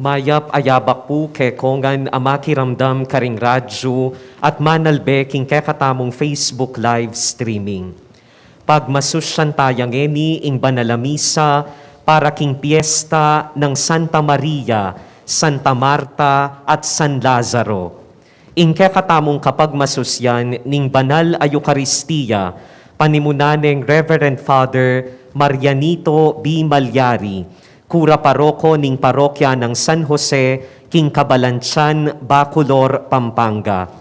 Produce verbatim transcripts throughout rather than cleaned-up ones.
Mayap a yabak pu kekongan a makiramdam karing radyu at manalbe king kekatamung Facebook live streaming. Pagmasusyan taya ngeni ing banal a misa para king piesta nang Santa Maria, Santa Marta, at San Lazaro. Ing kekatamung kapagmasusyan ning banal a Eukaristia, panimunan neng Reverend Father Marianito B. Malyari, kura paroko ning parokya nang San Jose, king Cabalanzan, Bacolor, Pampanga.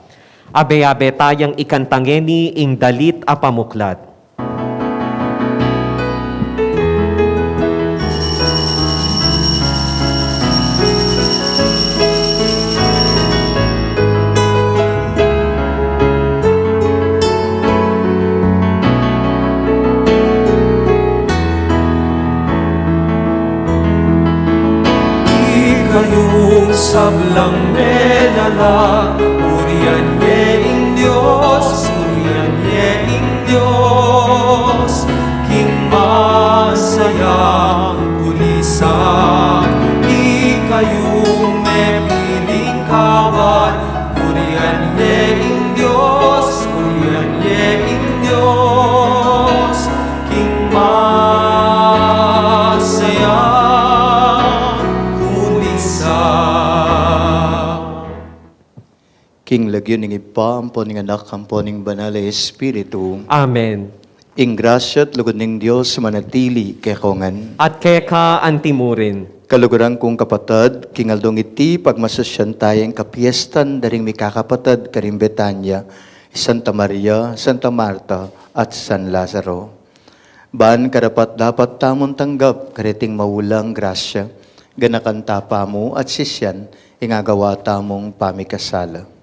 Abe-abe tayang ikanta ngeni ing dalit a pamuklat. Ikayung sablang melala, purian ye ing Dios, purian ye ing Dios, king masayang pulisan. Ikayung mepiling kawan, purian ye ing Dios, purian ye ing Dios, king masayang pulisan. King lagyu ning Ibpa, ampo ning Anak, ampo ning Banal a Espiritu. Amen. Ing grasya at lugud ning Dios manatili kekongan. At keka antimurin. Kaluguran kung kapatad, king aldong iti pagmasusyan taya ing kapiestan da ring mikakapatad karin Betania, Santa Maria, Santa Marta, at San Lazaro. Ban karapat-dapat tamung tanggap kareting maulang grasya, ganakan ta pa mu at sisian ing agawa tamung pamikasala.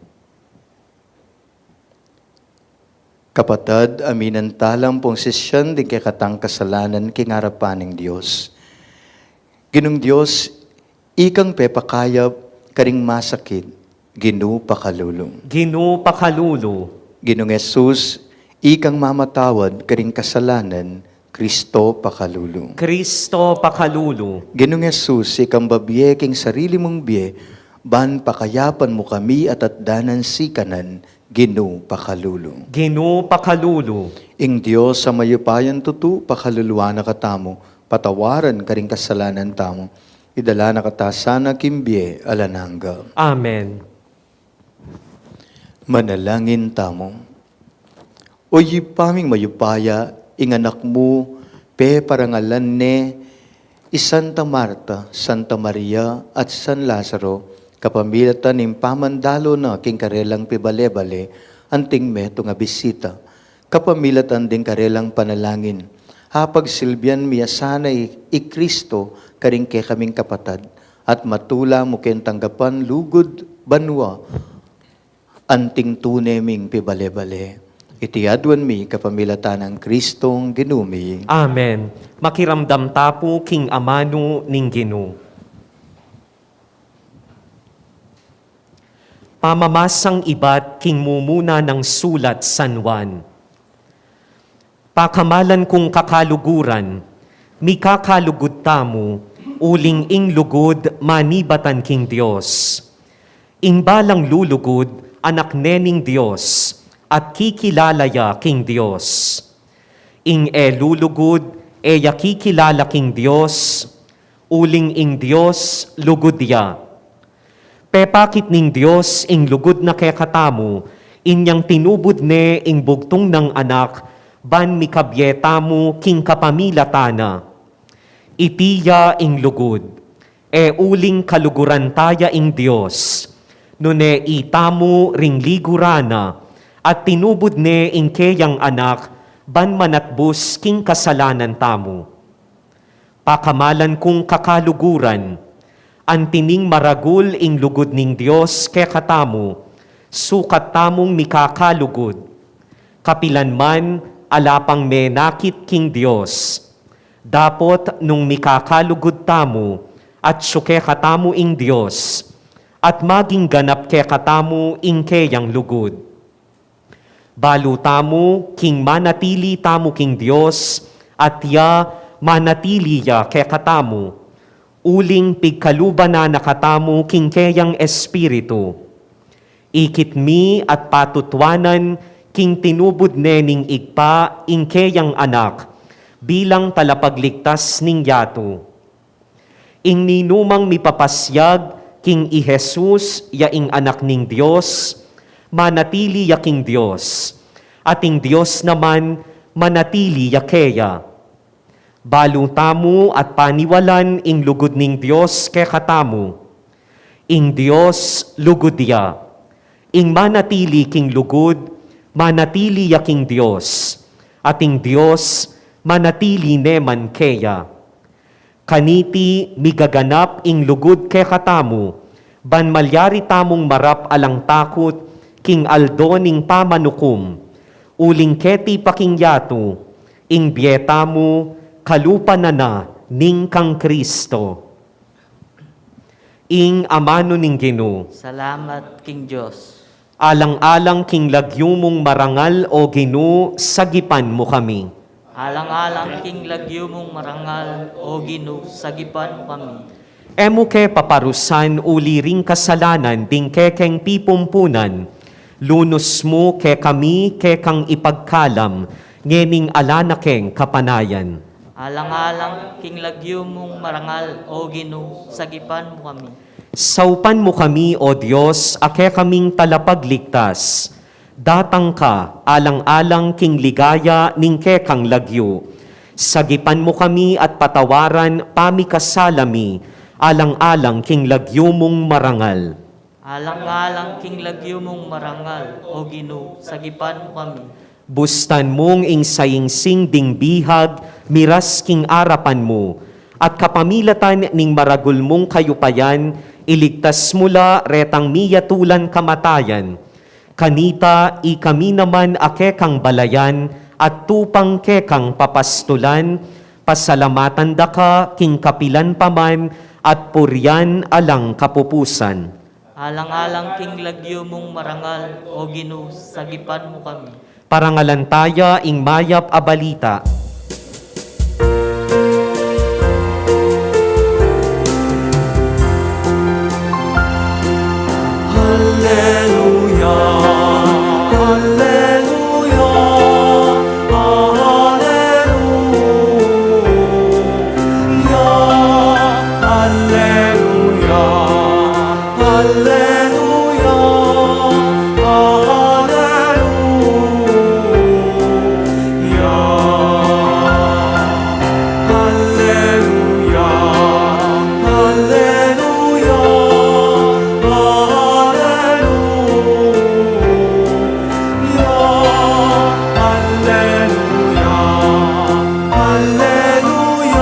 Kapatad, aminan ta la ampong sisian ding kekatang kasalanan king arapan ning Dios. Ginung Dios, ikang pepakayap karing masakit, Ginu pakalulu. Ginu pakalulu. Ginung Jesus, ikang mamatawad karing kasalanan, Kristo pakalulu. Kristo pakalulu. Ginung Jesus, ikang babie king sarili mung bie, ban pakayapan mu kami at atdanan sikanan, Ginu pakalulu. Ginu pakalulu. Ing Dios a mayupayang tutu, pakaluluan na katamu, patawaran karing kasalanan tamu, idala na kata sana king bie alang angga. Amen. Manalangin tamu. O Ibpa ming mayupaya, ing Anak mu, peparangalan ne i Santa Marta, Santa Maria, at San Lazaro, kapamilatan ning pamandalu na king karelang pibale-bale, anting metung a bisita. Kapamilatan ding karelang panalangin, apagsilbian mi ya sana i, i Kristo karing kekaming kapatad, at matula mu keng tanggapan lugud banua, anting tune ming pibale-bale. Iti aduan mi kapamilatan nang Kristong Ginu mi. Amen. Makiramdam ta pu king amanu ning Ginu. Pamamasang ibat king mumuna nang sulat San Juan. Pakamalan kung kakaluguran, mikakalugud tamu, uling ing lugud manibatan king Dios. Ing balang lulugud, anak ne ning Dios, at kikilala ya king Dios. Ing e lulugud, e ya kikilala king Dios, uling ing Dios lugud ya. Pepakit ning Dios ing lugud na kekatamu, inyang tinubud ne ing bugtung nang Anak, ban mikabie tamu king kapamilatan na. Iti ya ing lugud, e uling kaluguran ta ya ing Dios, nune itamu ring liguran na, at tinubud ne ing keyang Anak, ban manatbus king kasalanan tamu. Pakamalan kung kakaluguran, anti ning maragul ing lugud ning Dios kekatamu, sukat tamung mikakalugud. Kapilan man, ala pang menakit king Dios. Dapot nung mikakalugud tamu, atyu kekatamu ing Dios, at maging ganap kekatamu ing keyang lugud. Balu tamu king manatili tamu king Dios, at ya manatili ya kekatamu. Uling pigkaluban na na katamu king keyang Espiritu. Ikit mi at patutuanan king tinubud ne ning Ibpa ing keyang Anak bilang talapagligtas ning yatu. Ing ninumang mipapasyag king i Jesus ya ing Anak ning Dios, manatili ya king Dios, at ing Dios naman manatili ya keya. Balu tamu at paniwalan ing lugud ning Dios kekatamu. Ing Dios lugud ya. Ing manatili king lugud, manatili ya king Dios, at ing Dios manatili ne man keya. Kaniti migaganap ing lugud kekatamu, ban malyari tamung marap alang takut king aldo ning pamanukum, uling keti pa king yatu, ing bie tamu kalupa na na ning kang Kristo. Ing amanu ning Ginu. Salamat king Dios. Alang-alang king lagyu mung marangal, O Ginu, sagipan mu kami. Alang-alang king lagyu mung marangal, O Ginu, sagipan mu kami. E mu ke paparusan uli ring kasalanan ding kekeng pipumpunan, lunus mu kekami kekang ipagkalam ngening ala na keng kapanayan. Alang-alang king lagyu mung marangal, O Ginu, sagipan mu kami. Saupan mu kami, O Dios, a kekaming talapagligtas. Datang ka alang-alang king ligaya ning kekang lagyu. Sagipan mu kami at patawaran pamikasala mi, alang-alang king lagyu mung marangal. Alang-alang king lagyu mung marangal, O Ginu, sagipan mu kami. Bustan mung ing saing-sing ding bihag miras king arapan mu, at kapamilatan ning maragul mung kayupayan, iligtas mu la retang miyatulan kamatayan. Kanita ikami naman a kekang balayan at tupang kekang papastulan, pasalamatan da ka king kapilan pa man at purian alang kapupusan. Alang-alang king lagyu mung marangal, O Ginu, sagipan mu kami. Parangalan taya ing mayap a balita. Alleluia, alleluia, alleluia, alleluia. Alleluia, alleluia, alleluia, alleluia, alleluia, alleluia. Alleluia,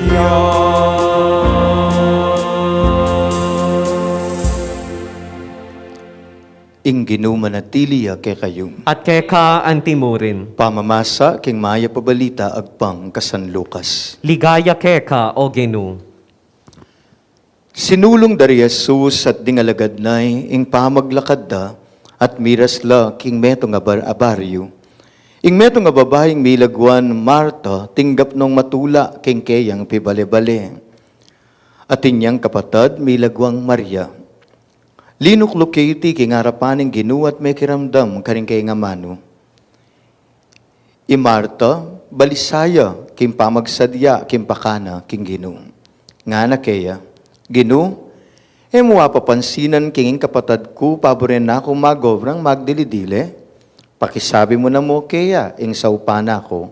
alleluia. Ing Ginu manatili ya kekayu. At keka antimurin. Pamamasa king mayap a balita agpang kang San Lucas. Ligaya keka, O Ginu. Sinulung da ri Jesus at ding alagad na ing pamaglakad da, at miras la king metung a bar-, a baryu. Ing metung a babaing milagwan Marta, tinggap nong matula king keyang pibale-bale. At inyang kapatad milagwang Maria. Linukluk ya iti king arapan ning Ginu at mekiramdam karing keyang amanu. I Marta, balisa ya king pamagsadya king pakana king Ginu. Ngana keya, Ginu, e mu apapansinan king ing kapatad ku paburen na kung magobrang magdili-dili? Pakisabi mu na mu keya ing saupan na ku.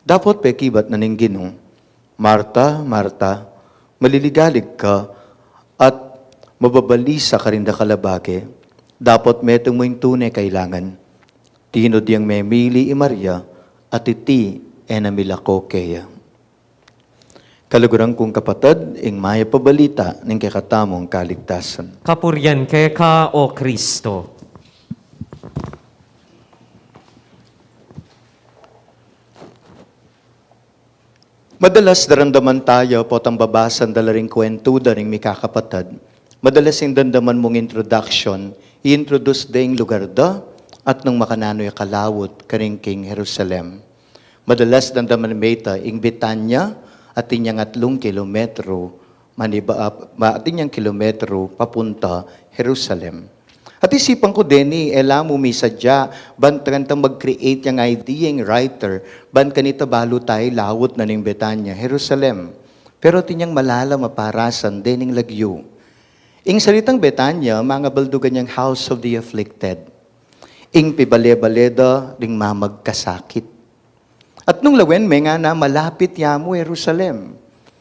Dapot pekibat na ning Ginu, Marta, Marta, maliligalig ka at mababalisa karing dakal a bage. Dapot metung mu ing tune kailangan. Tinud yang memili i Maria, at iti e na milako keya. Kaluguran kung kapatad, ing mayap a balita ning kekatamung kaligtasan. Kapurian keka, O Kristo. Madalas daramdaman taya potang babasa da la ring kwentu da ring mikakapatad. Madalas ing damdaman mung introduction, I-introduce de ing lugar da, at nung makananu ya kalaut karin king Jerusalem. Madalas damdaman me ita ing Betania, atin yang atlung kilometro, maniba, ah, ma-, atin yang kilometro papunta Jerusalem. At isipan ku deni, e la mu misadya, ban kanita mag-create yang idea ing writer, ban kanita balu tayu laut na ning Betania, Jerusalem. Pero atin yang malalam a parasan dening lagyu. Ing salitang Betania, mangabaldugan yang house of the afflicted. Ing pibale-bale da ring mamagkasakit. At nung lawen me ngana, malapit ya mu Jerusalem.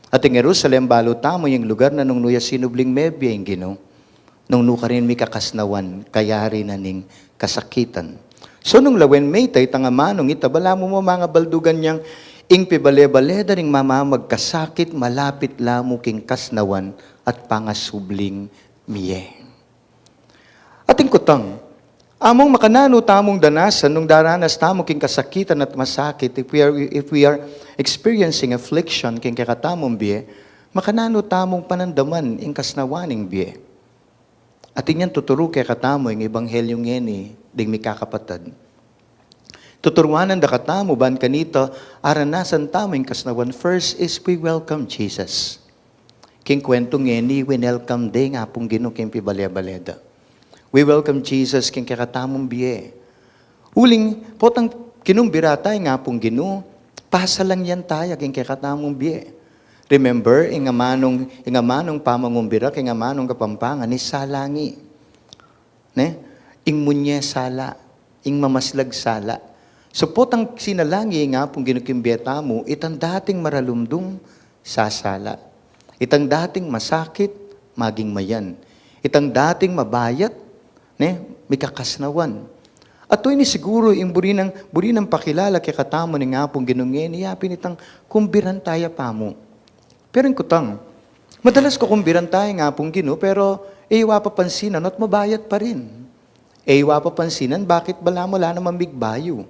At ing Jerusalem, balu tamu, ing lugar na nung nu ya sinubling mebie ing Ginu. Nung nu karin mikakasnawan, kayari na ning kasakitan. So nung lawen me ita, itang amanung ita, balamu mu mangabaldugan yang ing pibale-bale da ring mamamagkasakit, malapit la mu king kasnawan at pangasubling mie. Atin kutang, among makananu tamung danasan nung daranas tamu king kasakitan at masakit, if we are, if we are experiencing affliction king kekatamung bie, makananu tamung panandaman ing kasnawan ning bie. Atin yang tuturu kekatamu ing ebanghelyu ngeni ding mikakapatad. Tuturuanan da katamu ban kanita aranasan tamu ing kasnawan. First is we welcome Jesus. King kwentu ngeni, winelcome de ing Apung Ginu king pibale-bale da. We welcome Jesus king kekatamung bie. Uling, potang kinumbira ta ing Apung Ginu, pasalang yan taya king kekatamung bie. Remember, ing amanung, ing amanung pamangumbira king amanung Kapampangan, isalangi. Ne? Ing munye sala, ing mamaslag sala. So potang sinalangi ing Apung Ginu king bie tamu, itang dating maralumdum, sasala. Itang dating masakit, maging mayan. Itang dating mabayat, ne, mikakasnawan. At ini siguru ing buri nang, buri nang pakilala kekatamu ning Apung Ginu ngeni, yapin itang kumbiran taya pamu. Pero ing kutang, madalas kukumbiran taya ing Apung Ginu, pero e yu apapansinan, at mabayat pa rin. E yu apapansinan, bakit balamu ala namang migbayu?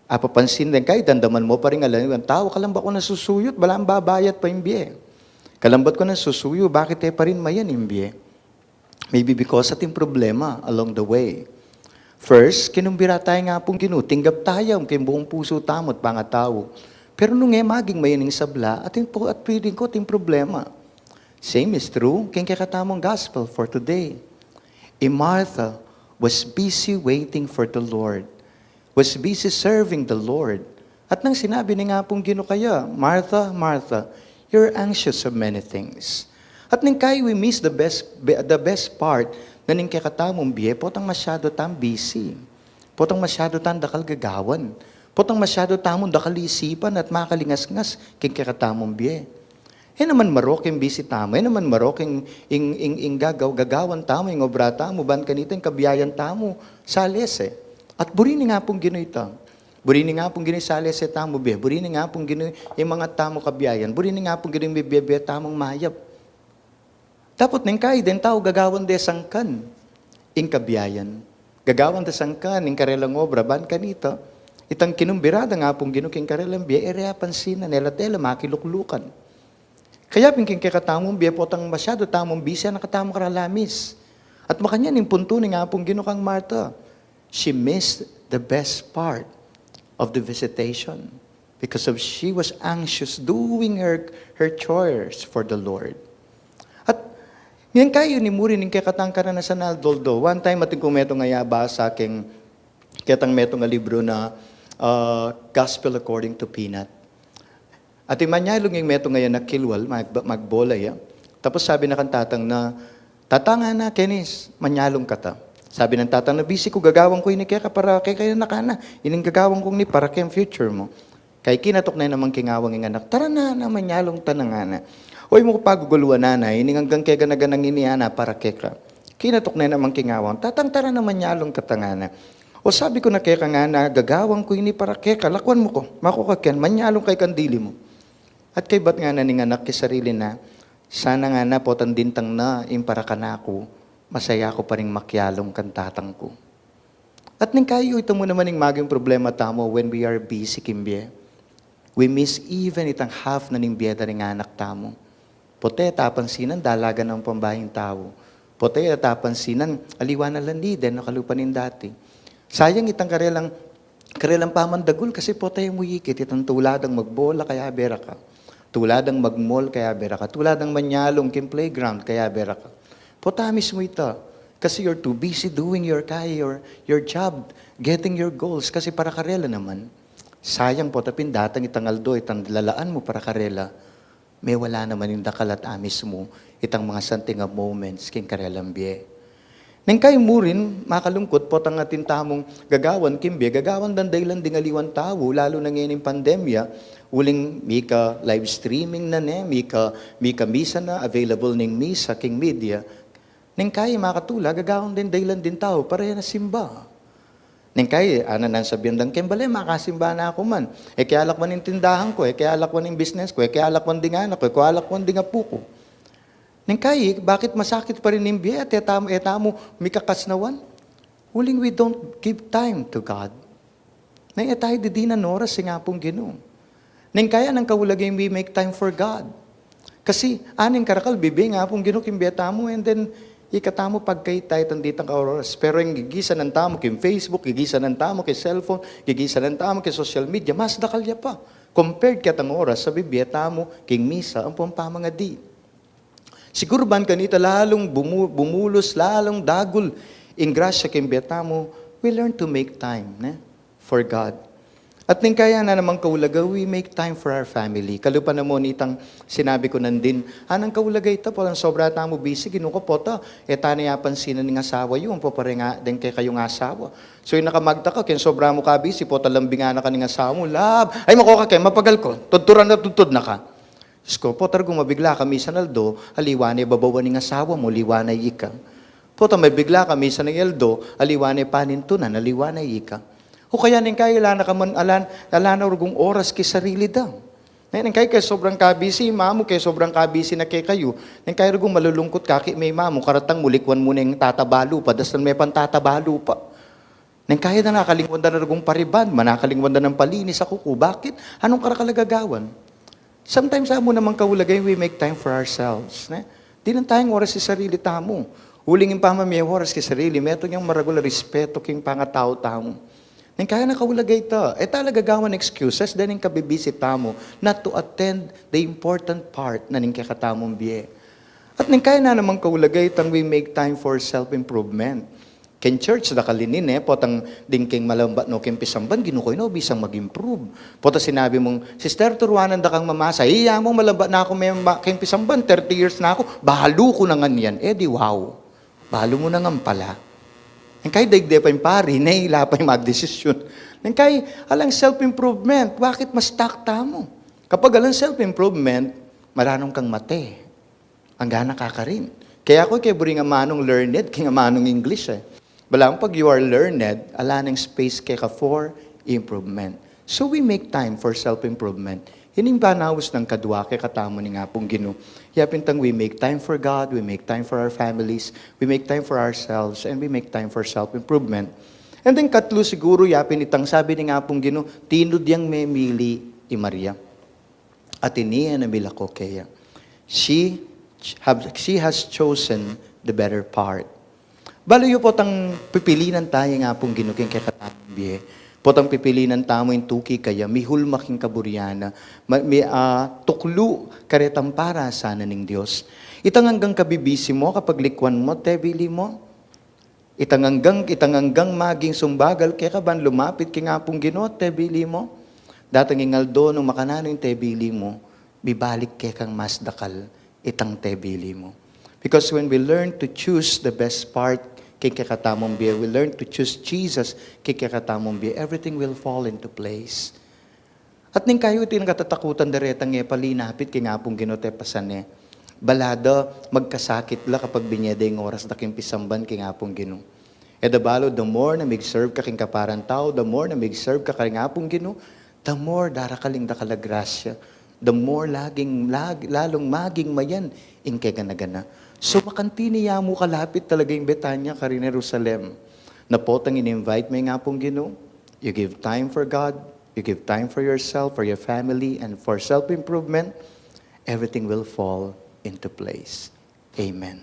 Apapansin deng kai, damdaman mu pa rin ala ning tau, kalambat ku nang susuyu, balamu babayat pa ing bie. Kalambat ku nang susuyu, bakit e pa rin mayan ing bie? Maybe because atin problema along the way. First, kinumbira taya ing Apung Ginu, tinggap taya king buung pusu tamu at pangatau. Pero nung e maging mayan ing sabla, atin po, at feeling ku atin problema. Same is true king kekatamung gospel for today. I Martha was busy waiting for the Lord, was busy serving the Lord. At nang sinabi ning Apung Ginu kaya, "Martha, Martha, you're anxious of many things." At ning kai we miss the best, the best part na ning kekatamung bie, potang masyadu tang busy. Potang masyadu tang dakal gagawan. Potang masyadu tamung dakal isipan at makalingasngas king kekatamung bie. E naman marok ing busy tamu, e naman marok ing, ing, ing, ing gagaw-, gagawan tamu, ing obra tamu, ban kanita ing kabiayan tamu, salese. At buri ning Apung Ginu ita. Buri ning Apung Ginu salese tamu bie. Buri ning Apung Ginu ing mangat tamu kabiayan. Buri ning Apung Ginu ing bibie-bie tamung mayap. Dapot ning kai deng tau gagawan de sangkan ing kabiayan. Gagawan de sangkan ing karelang obra ban kanita. Itang kinumbira dang Apung Ginu king karelang bie, e re apansinan, e la tela makiluklukan. Kaya pin king kekatamung bie potang masyadu tamung busy, anak tamu karalamis. At makanyan ing puntu ning Apung Ginu kang Martha. She missed the best part of the visitation because of she was anxious doing her, her chores for the Lord. At ngeni kayu ni muri ning kekatang karanasan, although one time atin ku metung a basa king ketang metung a libru na, ah, Gospel According to Peanut. Atin manyalung ing metung a anak kilwal, mag-, magbola ya. Tapos sabi na kang tatang na, "Tatang, ngana, kenis, manyalung kata." Sabi nang tatang na, "Busy ku, gagawan ku ini keka para keka, anak, ngana. Ining gagawan kung ini para keng future mu." Kaya kinatok ne naman king awang ing anak, "Tara na, ngana, manyalung ta na, ngana. Oy, mu ku paguguluan, ngana, ining anggang kegana-ganang ini, ngana, para keka." Kinatok ne naman king awang, "Tatang, tara na, manyalung kata, ngana. O sabi ku na keka, ngana, gagawan ku ini para keka, lakuan mu ku, maku ka ken, manyalung ka keng dili mu." At kaybat ngana ning anak king sarili na, "Sana, ngana, potang dintang na ing para kanaku, masaya ku pa ring makyalung kang tatang ku." At ning kayu, ita mu naman ing maging problema tamu when we are busy king bie. We miss even itang half na ning bie da ring anak tamu. Pote, tapansinan, dalagan na ing pambaying tau. Potang e ta pansinan, aliwa na la ini, deng no kalupa ning dati. Sayang itang karelang, karelang pamandagul kasi potang e mu ikit, itang tula dang magbola kayabe ra ka. Tula dang mag-mall kayabe ra ka. Tula dang manyalung king playground kayabe ra ka. Pota mismu ita. Kasi you're too busy doing your kaya, your, your job, getting your goals. Kasi para karela naman. Sayang pota pin datang itang aldo, itang lalaan mu para karela. Mewala naman ing dakal at amis mu, itang mga santing a moments king karelang bie. Neng kai murin, makalungkut, potang atin tamung gagawan king bie, gagawan dang dailan ding aliwang tau, lalu na ngening pandemya, uling mika live streaming na ne, mika, mika misa na, available ning misa king media. Neng kai makatula, gagawan ding dailan ding tau, para e na simba. Neng kai, ana nang sabian dang keng bale, makasimba na ku man. E ke alakwan ing tindahan ku, e ke alakwan ing business ku, e ke alakwan ding anak ku, e ke alakwan ding apu ku. Neng kai, bakit masakit pa rin ing bie at e tamu, e tamu mikakasnawan? Uling we don't give time to God. Neng e tayu didinan oras king Apung Ginu. Neng kai, anang kaulagen we make time for God? Kasi aning karakal bibie ing Apung Ginu king bie tamu, and then ikatamu pagkait-ait itang ditang oras. Pero ing gigisanan tamu king Facebook, gigisanan tamu king cellphone, gigisanan tamu king social media, mas dakal ya pa compared ketang oras a bibie tamu king misa ampong pamangadi. Siguru ban kanita lalung bumu-, bumulus, lalung dagul ing grasya king bie tamu, we learn to make time, ne? For God. At neng kai, ana namang kaulaga, we make time for our family. Kalupa na mu nitang sinabi ku nandin, anang kaulaga ita, potang sobra tamu busy, Ginu ku, pota e ta ne apansinan ing asawa yu, ampo pare nga deng kekayung asawa. So, ing nakamagtaka, king sobra mu kabisi, pota lambingan na ka ning asawa mu, "Love, ay, mako ka ke, mapagal ku, tudturan na, tudtud na ka." Diyos ku, pota rugum mabigla ka misan aldo, aliwa ne babawan ning asawa mu, aliwa ne ika. Pota mabigla ka misan aldo, aliwa ne panintunan, aliwa ne ika. O kaya neng kai, ala na ka man, ala, ala na rugum oras king sarili da. Neng kai, ke sobrang kabisi, mamu, ke sobrang kabisi na kekayu. Neng kai rugum malulungkut ka king mamu, karatang mu likwan mu neng tatabalu pa, dastan me pang tatabalu pa. Neng kai, da na kalingwan da na rugum pa-rebond, manakalingwan da nang palinis a kuku. Bakit? Anong karakal a gagawan? Sometimes, amu namang kaulagen, we make time for ourselves, ne? Dinan tayung oras king sarili tamu. Uling ing pamamie oras king sarili, metung yang maragul a respetu king pangatau tamu. Neng kai, anang kaulaga ita, e ta la gagawan excuses deng ing kabibisi tamu not to attend the important part na ning kekatamung bie. At neng kai, ana namang kaulaga itang we make time for self-improvement. King church, dakal ini, ne, potang ding king malambat no king pisamban, Ginu ku, e no bisang mag-improve. Pota sinabi mung, "Sister, turuanan da kang mamasa." Iya mung, "Malambat na ku me-, ma-, king pisamban, thirty years na ku, balu ku na ngan yan." E di wow. Balu mu na ngan pala. Neng kai, daigde pa ing pari, ne, ila pa ing magdesisyon. Neng kai, alang self-improvement, bakit ma-stuck tamu? Kapag alang self-improvement, maranung kang mate. Anggang na kakarin. Kaya ku, e ke buri ing amanung learned king amanung English, e. Balamu pag you are learned, ala neng space keka for improvement. So we make time for self-improvement. Ining panaus nang kadua kekatamu ning Apung Ginu. Yapin tang we make time for God, we make time for our families, we make time for ourselves, and we make time for self-improvement. And then katlu siguru, yapin itang sabi ning Apung Ginu, tinud yang memili i Maria. At ini e na milako keya. She, have, she has chosen the better part. Balu yu, potang pipilinan taya ing Apung Ginu king kekatamung bie. Potang pipilinan tamu ing tuki kaya, mihulma king kaburian na, ma-, mi-, ah, tuklu karetang para sana ning Dios. Itang anggang kabibisi mu, kapag likwan mu, tebili mu. Itang anggang, itang anggang maging sumbagal keka ban lumapit king Apung Ginu, tebili mu. Datang ing aldo nung makananu ing tebili mu, bibalik kekang mas dakal itang tebili mu. Because when we learn to choose the best part king kekatamung bie, we learn to choose Jesus king kekatamung bie, everything will fall into place. At ning kayu iti ing katatakutan da retang e pa linapit king Apung Ginu, e pasan ne. Bala da magkasakit la kapag binie da ing oras da king pisamban king Apung Ginu. E da balu, the more na mig-serve ka king kaparan tau, the more na mig-serve ka king Apung Ginu, the more darakal ing dakal a grasya, the more laging, lag-, lalung maging mayan ing kegana-gana. So, makanti ne ya mu kalapit talaga ing Betania karin Jerusalem. Na potang in-invite me ing Apung Ginu, you give time for God, you give time for yourself, for your family, and for self-improvement, everything will fall into place. Amen.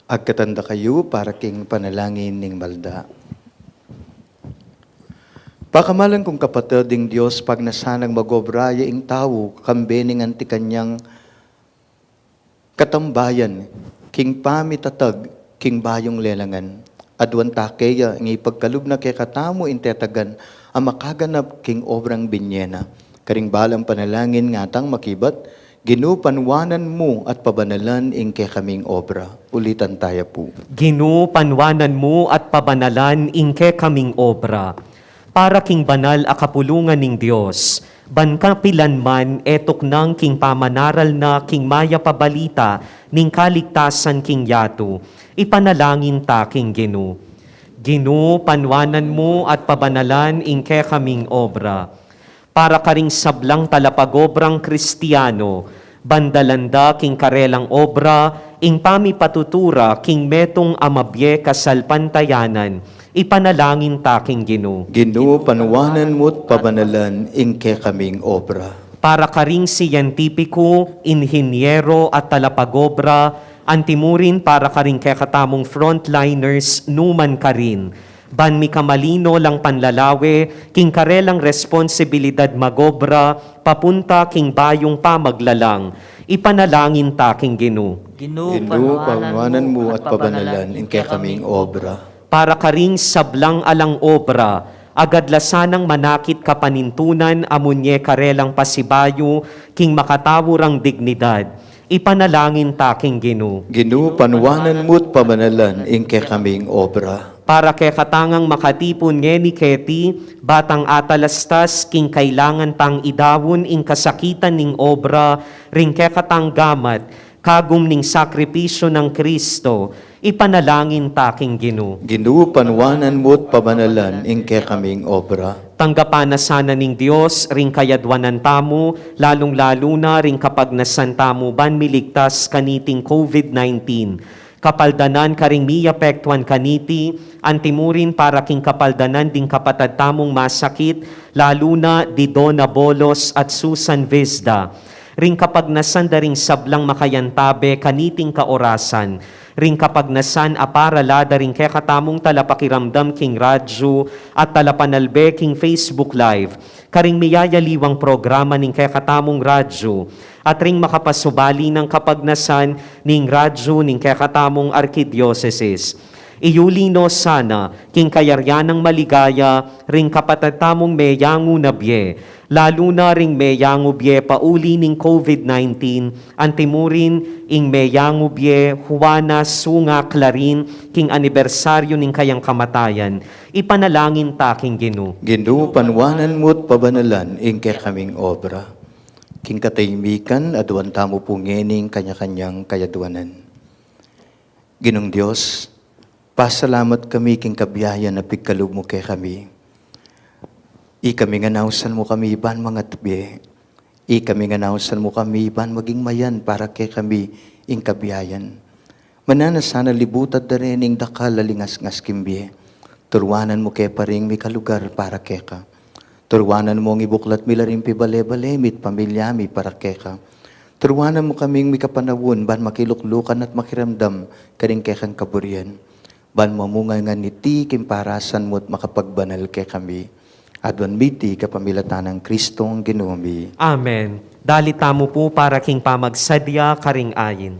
Agkatan da kayu para king panalangin ning malda. Pakamalan kung kapatad, ing Dios pagnasan nang mag-obra ya ing tau, kambe ning anti kanyang katambayan, king pamitatag, king bayung lelangan. Aduan ta keya, ing ipagkalub na kekatamu ing tetagan, a makaganap king obrang binye na. Karing balang panalangin ngatang makibat, Ginu, panuanan mu at pabanalan ing kekaming obra. Ulitan taya pu. Ginu, panuanan mu at pabanalan ing kekaming obra. Para king banal a kapulungan ning Dios, ban kapilan man e tuknang king pamanaral na king mayap a balita ning kaligtasan king yatu, ipanalangin ta king Ginu. Ginu, panuanan mu at pabanalan ing kekaming obra. Para karing sablang talapagobrang Kristiano, ban dalan da king karelang obra ing pamipatutu ra king metung a mabie kasalpantayanan, ipanalangin ta king Ginu. Ginu, panuanan mu't pabanalan ing kekaming obra. Para karing siyentipiku, inhinyero at talapagobra, antimurin para karing kekatamung frontliners, numan karin, ban mikamalino lang panlalawe king karelang responsibilidad magobra papunta king bayung pamaglalang, ipanalangin ta king Ginu. Ginu, Ginu, panuanan mu at pabanalan ing kekaming obra. Para karing sablang alang obra, agad la sanang manakit kapanintunan a munye karelang pasibayu king makatau rang dignidad, ipanalangin ta king Ginu. Ginu, panuanan mu't pabanalan ing kekaming obra. Para kekatang makatipun ngeni keti, ba tang atalastas king kailangan tang idaun ing kasakitan ning obra ring kekatang gamat, kagum ning sakripisyu nang Kristo, ipanalangin ta king Ginu. Ginu, panuanan mu't pabanalan ing kekaming obra. Tanggapan na sana ning Dios ring kayadwanan tamu, lalung-lalu na ring kapagnasan tamu ban miligtas kaniting COVID nineteen. Kapaldanan karing miapektuan kaniti, antimurin para king kapaldanan ding kapatad tamung masakit, lalu na di Dona Bolos at Susan Vizda. Ring kapagnasan da ring sablang makayantabe kaniting kaorasan, ring kapagnasan a para la da ring kekatamung talapakiramdam king radyu at talapanalbe king Facebook Live, karing miyayaliwang programa ning kekatamung radyu, at ring makapasubali nang kapagnasan ning radyu ning kekatamung arkidiosesis. Iyuli no sana king kayarian nang maligaya ring kapatad tamung meyangu na bie, lalu na ring meyangu bie pauli ning COVID nineteen, antimurin ing meyangu bie Juana Sunga Clarin king anibersaryu ning kayang kamatayan, ipanalangin ta king Ginu. Ginu, panuanan mu't pabanalan ing kekaming obra. King katahimikan, aduan tamu pu ngening kanya-kanyang kayadwanan. Ginung Dios, pasalamat kami king kabiayan a pigkalub mu kekami. Ikami ngan ausan mu kami ban mangatbe. Ikami ngan ausan mu kami ban maging mayan para kekami ing kabiayan. Mananu sana libutad da reng dakal a lingasngas king bie. Turuanan mu ke pa ring mikalugar para keka. Turuanan mung ibuklat mi la ring pibale-bale mi't pamilya mi para keka. Turuanan mu kaming mikapanaun ban makiluklukan at makiramdam karing kekang kaburian. Ban mamunga ngan iti king parasan mu't makapagbanal kekami. Aduan mi iti kapamilatan nang Kristong Ginu mi. Amen. Dalit tamu pu para king pamagsadya karing ain.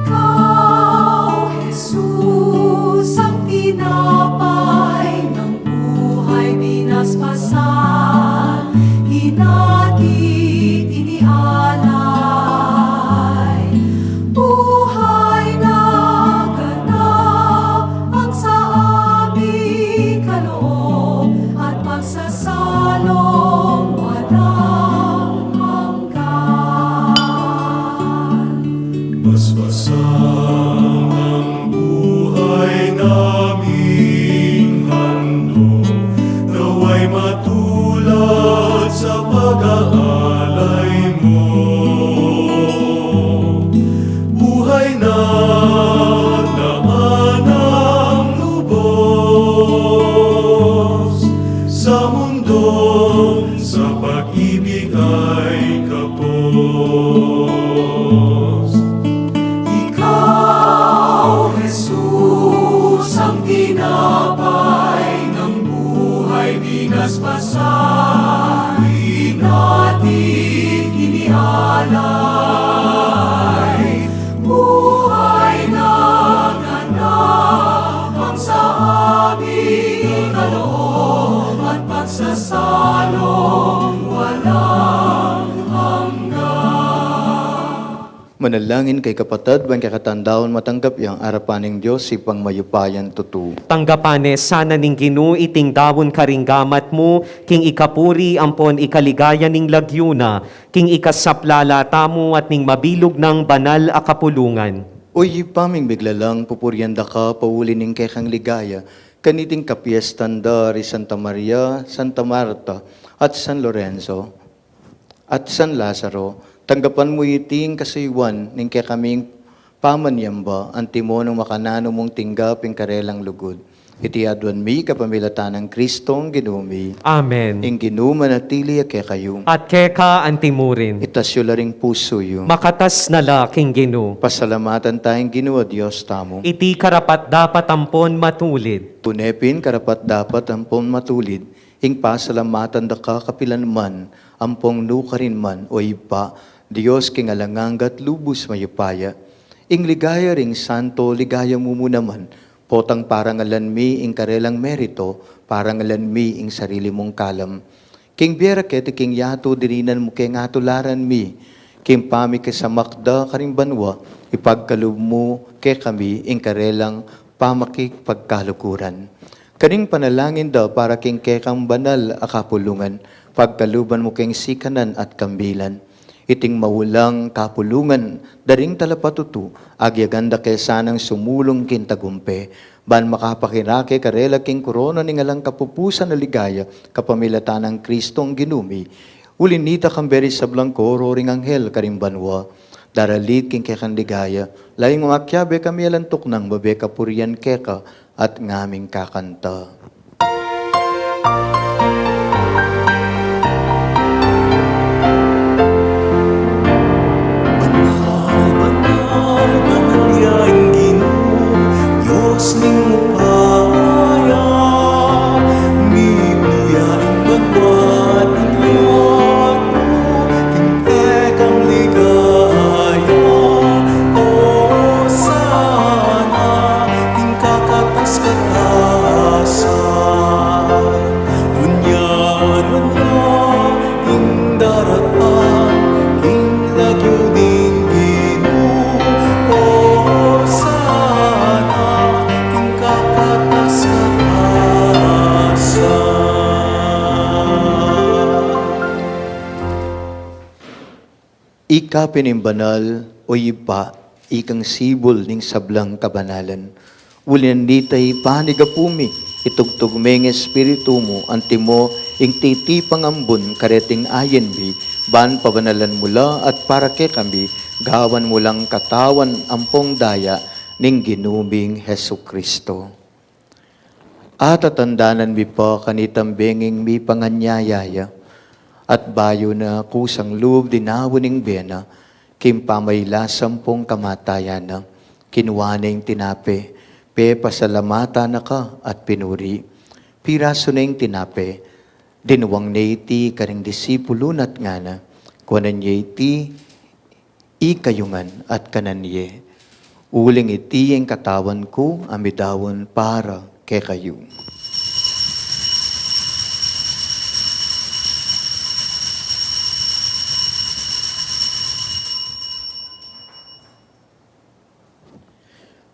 Ikaw, Jesus, ang tinapay ng buhay, binasbasan, hinati, tinialay. Buhay na ganap ang sa aming kaloob at pagsasalong walang hanggan. Basbasan ang buhay naming handog, nawa'y matulad sa pag-aalay mo. Buhay na Manalangin kayu kapatad, ban kekatang daun matanggap ya king arapan ning Dios, Ibpang mayupayang tutu. Tanggapan ne sana ning Ginu iting daun karing gamat mu, king ikapuri ampon ikaligaya ning lagyu na, king ikasaplala tamu at ning mabilug nang banal a kapulungan. O Ibpa ming miglalang, pupurian da ka pauli ning kekang ligaya, kaniting kapiestan da ri Santa Maria, Santa Marta, at San Lorenzo, at San Lazaro. Tanggapan mu iti king kasuyuan ning kekaming pamanyamba, antimo nung makananu mung tinggap ing karelang lugud. Iti aduan mi kapamilatan nang Kristong Ginu mi. Amen. Ing Ginu manatili ya kekayu. At keka antimurin. Itas yu la ring pusu yu. Makatas na la king Ginu. Pasalamatan taya ing Ginu a Dios tamu. Iti karapat-dapat ampon matulid. Tune pin karapat-dapat ampon matulid ing pasalamatan da ka kapilan man, ampon nukarin man, O Ibpa, Dios king alang angga at lubus mayupaya. Ing ligaya ring santo ligaya mu mu naman, potang parangalan mi ing karelang merito, parangalan mi ing sarili mung kalam. King bie ra keti king yatu dirinan mu keng atularan mi, king pamikisamak da karing banua, ipagkalub mu kekami ing karelang pamakipagkaluguran. Karing panalangin da para king kekang banal a kapulungan, pagkaluban mu keng sikanan at kambilan. Iting maulang kapulungan da ring talapatutu, agyagan da ke sanang sumulung king tagumpe, ban makapakirake karela king korona ning alang kapupusan a ligaya, kapamilatan nang Kristong Ginu mi. Uli nita, kambe ring sablang koro ring anghel karing banua, daralit king kekang ligaya, layun akyat be kami alang tuknang babe kapurian keka at ngaming kakanta. Banal, banal, banal ya ing Ginu, Dios ning upaya. Mibie ya ing banua at ing yatu king kekang ligaya. Hosana king kakatas-katasan. Dunya, dunya ing daratang king lagyu ning Ginu. Hosana king kakatas-katasan. Ika pin ing banal, O Ibpa, ikang sibul ning sablang kabanalan. Uli na nita, Ibpa, ning gapu mi, itugtug me ing Espiritu mu, antimo ing titipang ambun kareting ayen mi, ban pabanalan mu la at para kekami, gawan mu lang katawan ampong daya ning Ginu ming Jesucristo. Atatandanan mi pa kanitang benging mipanganyaya ya, at bayu na kusang lub dinaun ing bie na, king pamailas ampong kamatayan na, kinua ne ing tinape, pepasalamatan na ka at pinuri. Pirasu ne ing tinape, dinwang ne iti karing disipulu na at ngana, kuanan ye iti, ikayu ngan at kanan ye, uling iti ing katawan ku a midaun para kekayu.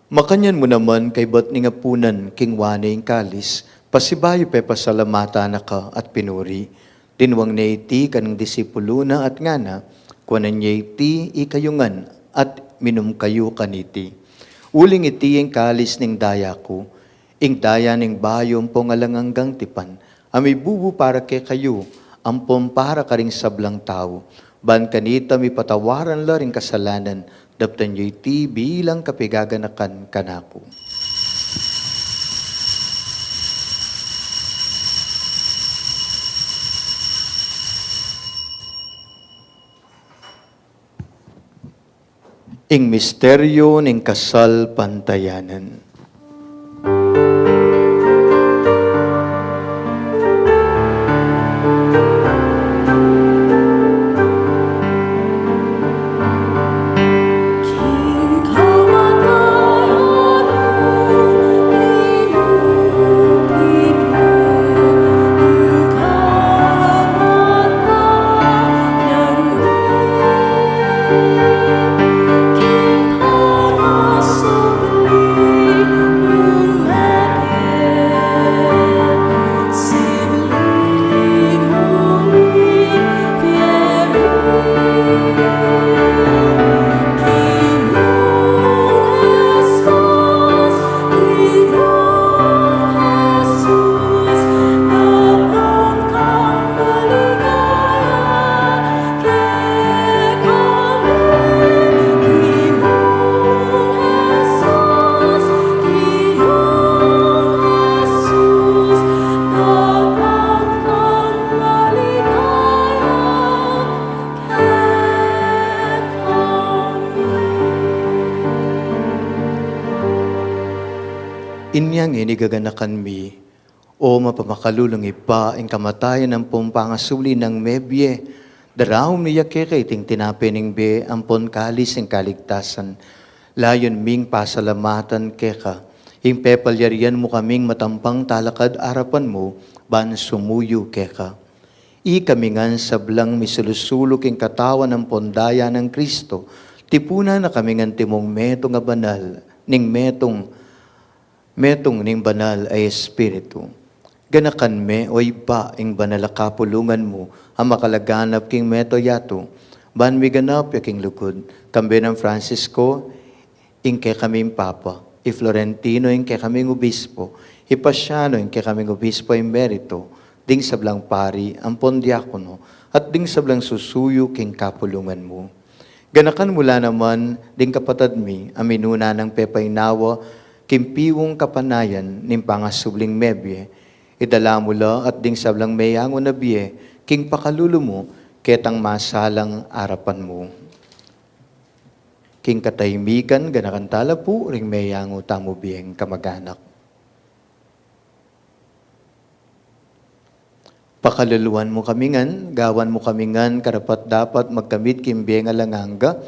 Makanyan mu naman kaybat ning apunan, kinua ne ing kalis, pasibayu pepasalamatan na ka at pinuri. Dinwang ne iti karing disipulu na at ngana, kuanan ye iti ikayu ngan at minum kayu kaniti. Uling iti ing kalis ning daya ku, ing daya ning bayu ampong alang anggang tipan, a mibubu para kekayu ampong para karing sablang tau, ban kanita mipatawaran la ring kasalanan, daptan yu iti bilang kapaganakan kanaku. Ing misteryu ning kasalpantayanan. Inyang ini gaganakan mi, o mapamakalulung Ibpa, ing kamatayan ampong pangasubli nang mebie, daraun mi ya keka iting tinape ning bie ampon kalis ning kaligtasan. Layun ming pasalamatan keka, ing pepalyarian mu kaming matampang talakad arapan mu, ban sumuyu keka. Ikami ngan sablang misulusulu king katawan ampon daya nang Kristo, tipunan na kami ngan timung metung a banal, ning metung, metung ning banal a Espiritu. Ganakan me, o Ibpa, ing banal a kapulungan mu, a makalaganap king mabilug a yatu, ban miganap ya king lugud, kambe nang Francisco, ing kekaming Papa, i Florentino, ing kekaming Obispo, i Pasiano, ing kekaming Obispo emerito, ding sablang pari, ampon diakono, at ding sablang susuyu king kapulungan mu. Ganakan mu la naman, ding kapatad mi, a minuna nang pepainawa, king piung kapanayan, ning pangasubling mebie, idala mu la, at ding sablang meyangu na bie, king pakalulu mu, ketang masalang arapan mu. King katahimikan, ganakan tala pu ring meyangu tamu bieng kamaganak. Pakaluluan mu kami ngan, gawan mu kami ngan karapat-dapat magkamit king bieng alang angga,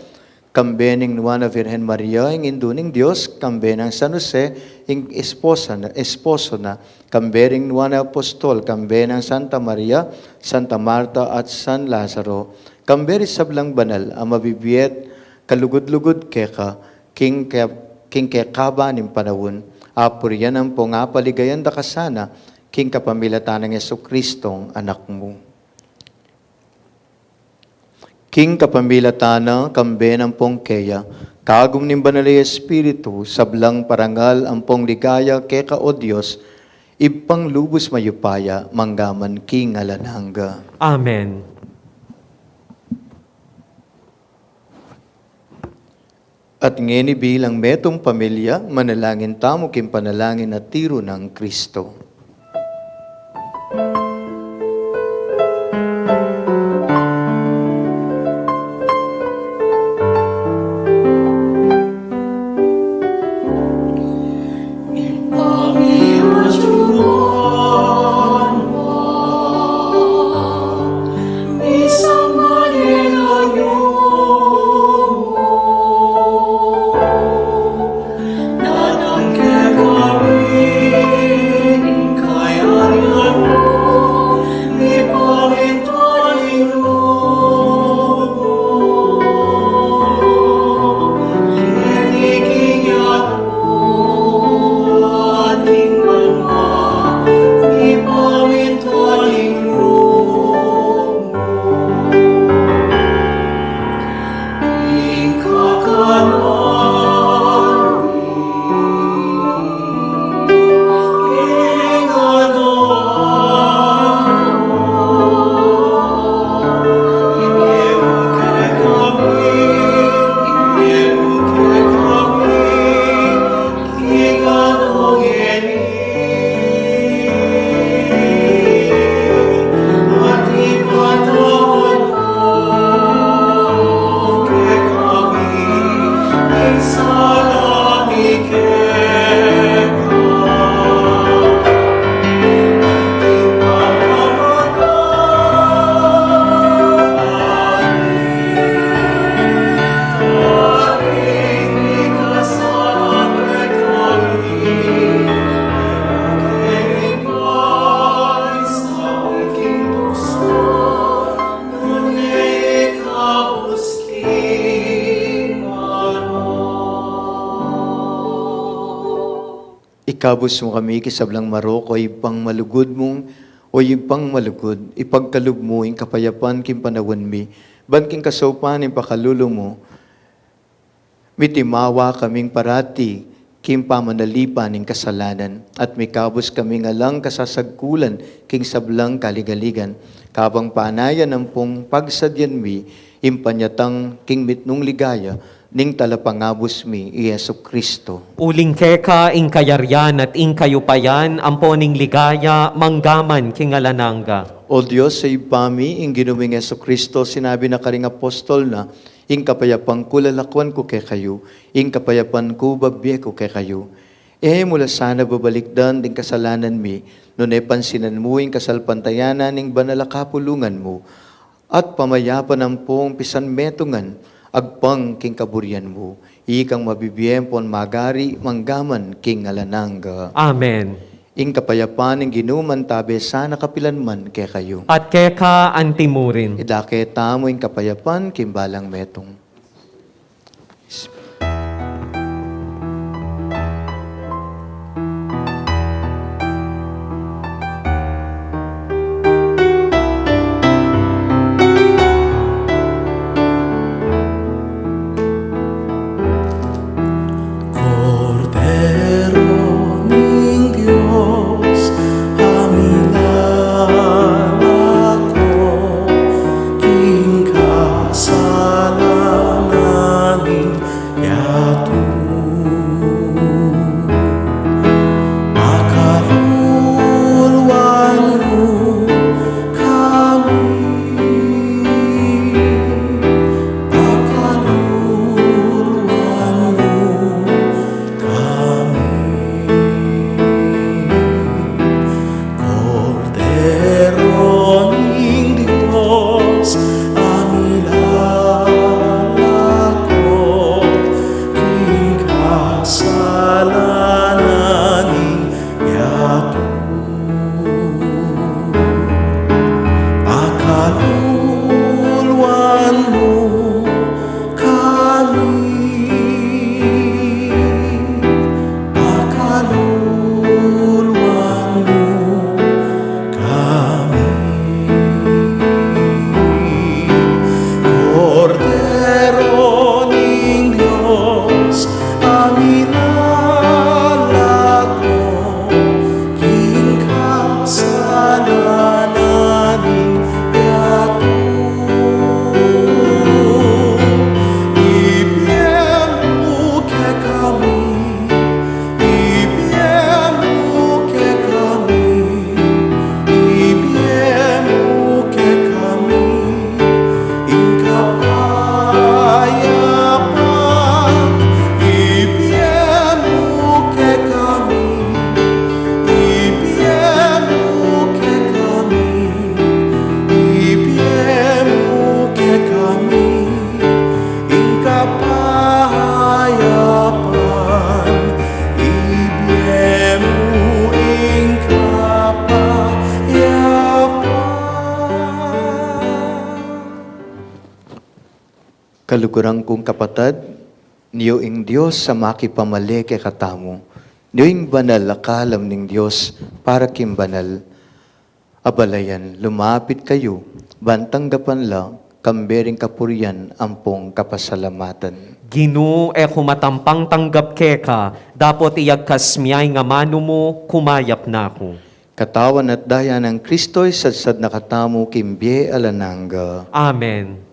kambe ning Nuan a Virgen Maria, ing Indu ning Dios, kambe nang San Jose, ing esposa na, esposo na, kambe ring Nuan a Apostol, kambe nang Santa Maria, Santa Marta, at San Lazaro, kambe ring sablang banal a mabibie't kalugud-lugud keka, king ke-, king kekaba ning panaun, apurian ampong apaligayan da ka sana, king kapamilatan nang Jesucristong Anak mu. King kapamilatan na, kambe nang ampong keya, kagum ning Banal a Espiritu, sablang parangal ampong ligaya keka, o Dios, Ibpang lubus mayupaya, mangga man king alang angga. Amen. At ngeni bilang metung pamilya, manalangin tamu king panalangin a tiru nang Kristo. Ikabus mu kami king sablang marok, o Ibpang malugud mung, o Ibpang malugud, ipagkalub mu ing kapayapan king panaun mi, ban king kasaupan ning pakalulu mu, mitimawa kaming parati king pamanalipan ning kasalanan, at mikabus kaming alang kasasagkulan king sablang kaligaligan, kabang panayan ampong pagsadyan mi ing panyatang king mitmung ligaya ning Talapangabus mi, i Jesucristo. Uling keka ing kayarian at ing kayupayan, ampo ning ligaya, mangga man king alang angga. O Dios, Ibpa mi, ing Ginu ming Jesucristo, sinabi na karing apostol na, ing kapayapan ku lalakwan ku kekayu, ing kapayapan ku babie ku kekayu. E mu la sana babalikdan ding kasalanan mi, nune pansinan mu ing kasalpantayanan ning banal a kapulungan mu, at pamayapan ampong pisanmetungan agpang king kaburian mu, ikang mabibie ampon magari mangga man king alang angga. Amen. Ing kapayapan ning Ginu mantabe sana kapilan man kekayu. At keka antimurin. Idake tamu ing kapayapan king balang metung. Kordero ning Dios, a milalako king kasalanan ning yatu. Pakaluluan mu kami, pakaluluan mu kami. Kordero ning Dios, a milalako king kasalanan ning yatu. Pakaluluan mu kami, pakaluluan mu kami. Kordero ning Dios, a milalako king kasalanan ning yatu. Ibie mu kekami, ibie mu kekami, ibie mu kekami ing kapayapan. Ibie mu kekami, ibie mu kekami, ibie mu kekami ing kapayapan. Ibie mu ing kapayapan. Kaluguran kung kapatad, niyu ing Dios a makipamale kekatamu, niyu ing banal a kalam ning Dios para king banal. Abalayan, lumapit kayu, ban tanggapan la, kambe ring kapurian ampong kapasalamatan. Ginu, e ku matampang tanggap keka, dapot iyagkas mi ya ing amanu mu, kumayap na ku. Katawan at daya nang Kristo, isadsad na katamu king bie alang angga. Amen.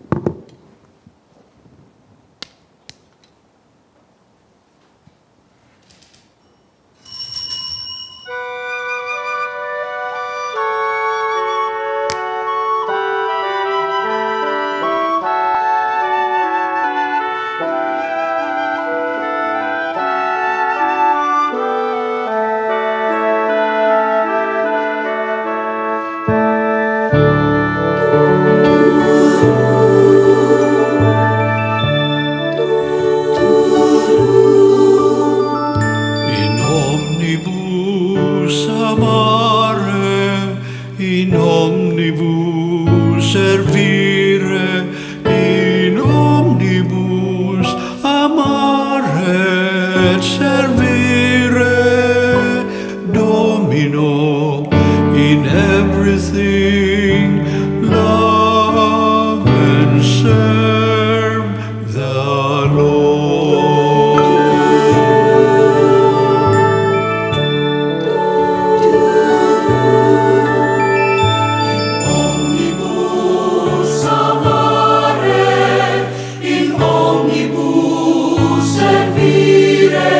In omnibus amare, in omnibus servire, in omnibus amare et servire, Domino, in everything love and serve the Lord. In omnibus amare, in omnibus servire,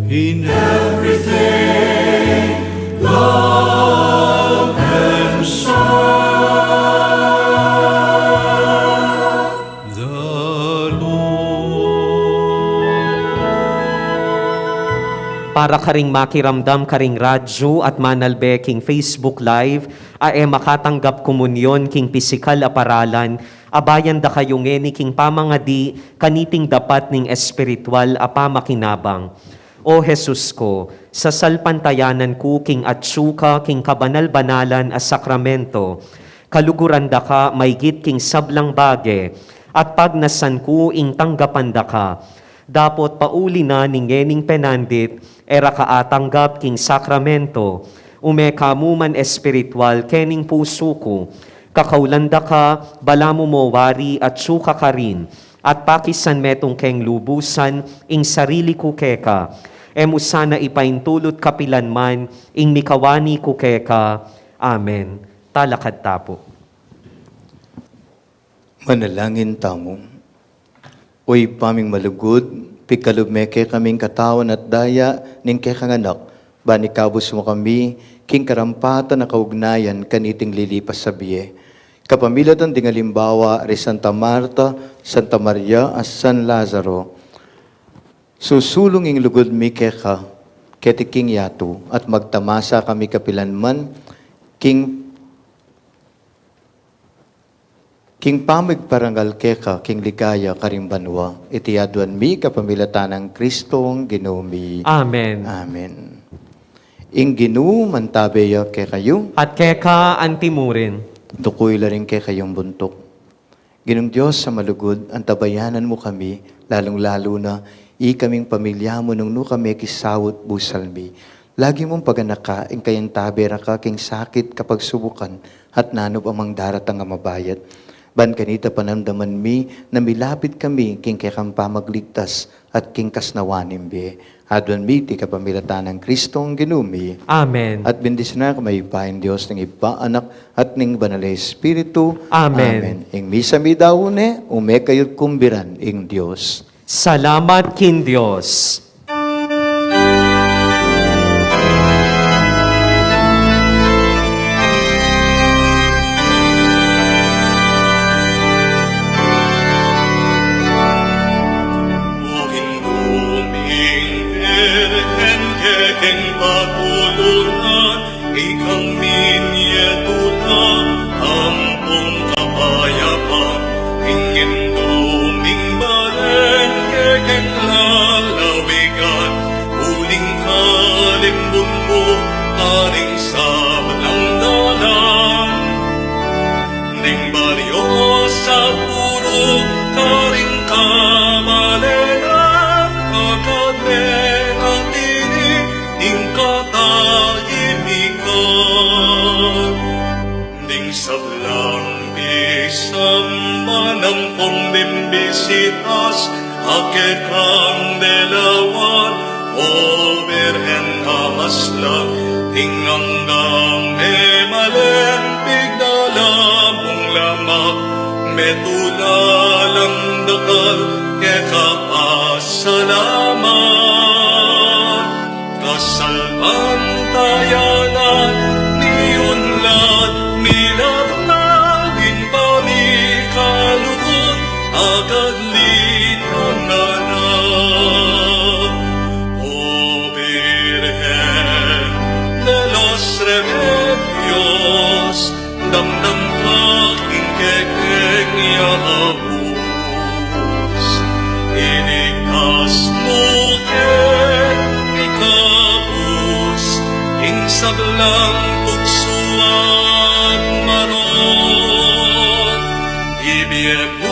In everything, love and serve the Lord. Para karing makiramdam karing radyo at manalbe king Facebook Live, a e makatanggap komunyon king pisikal a paralan, abayan da kayu ngeni king pamangadi kaniting dapat ning espiritual a pamakinabang. O Jesus ku, sasalpantayanan ku king atsu ka king kabanal-banalan a sakramento, kaluguran da ka maygit king sablang bage, at pagnasan ku ing tanggapan da ka. Dapot pauli na ning ngening penandit, e ra ka atanggap king sakramento, ume ka mu man espiritual kening pusu ku. Kakaulan da ka, balamu mo wari atsu ka karin, at pakisan metung keng lubusan ing sarili ku keka. E mu sana ipaintulut kapilan man ing mikawani ku keka. Amen. Talakad ta pu. Manalangin tamu. O Ibpa ming malugud, pikalub me kekami ing katawan at daya ning kekang Anak, ban ikabus mu kami king karampatan a kaugnayan kaniting lilipas a bie. Kapamilatan ding alimbawa ri Santa Marta, Santa Maria, at San Lazaro, susulung ing lugud mi keka keti king yatu, at magtamasa kami kapilan man king king pamigparangal keka king ligaya karing banua. Iti aduan mi kapamilatan nang Kristong Ginu mi. Amen. Amen. Ing Ginu mantabe ya kekayu. At keka anti mu rin. Dukuy la ring kekayung buntuk. Ginung Dios a malugud, antabayanan mu kami, lalung-lalu na ikaming pamilya mu nung nu kami kisaut busal mi. Lagi mung paganaka ing kayantabe ra ka king sakit kapagsubukan at nanu pa mang daratang a mabayat. Ban kanita panamdaman mi na milapit kami king kekang pamagligtas at king kasnawan ning bie. Aduan mi iti kapamilatan nang Kristong Ginu mi. Amen. At bendisyunan na kayu ning Dios ning Ibpa, Anak, at ning Banal a Espiritu. Amen. Amen. Ing misa mi daun ne, ume kayut kumbiran ing Dios. Salamat king Dios. O Indu ming Birhen, kekeng patulunan ikang minie tula ampong kapayapan, ing Indu ming balen kekeng lalawigan, uling kalimbun mu karing sablang dalan. Ning baryo sa purok karing kabalenan, akad me na tini ing katahimikan. Ding sablang bisamban ampong bimbisitas, a kekang delawan, O Birhen a maslak, ing anggang memalen pigdala mung lamak, metula lang dakal keka pasalamat. Kasalpantayanan mi unlad, milabnab ing pamikalugud, agad linangan na. O Birhen de los Remedios, damdam ka king kekeng yaus. Iligtas mu ke, ikabus ing sablang tuksu at marok. Ibie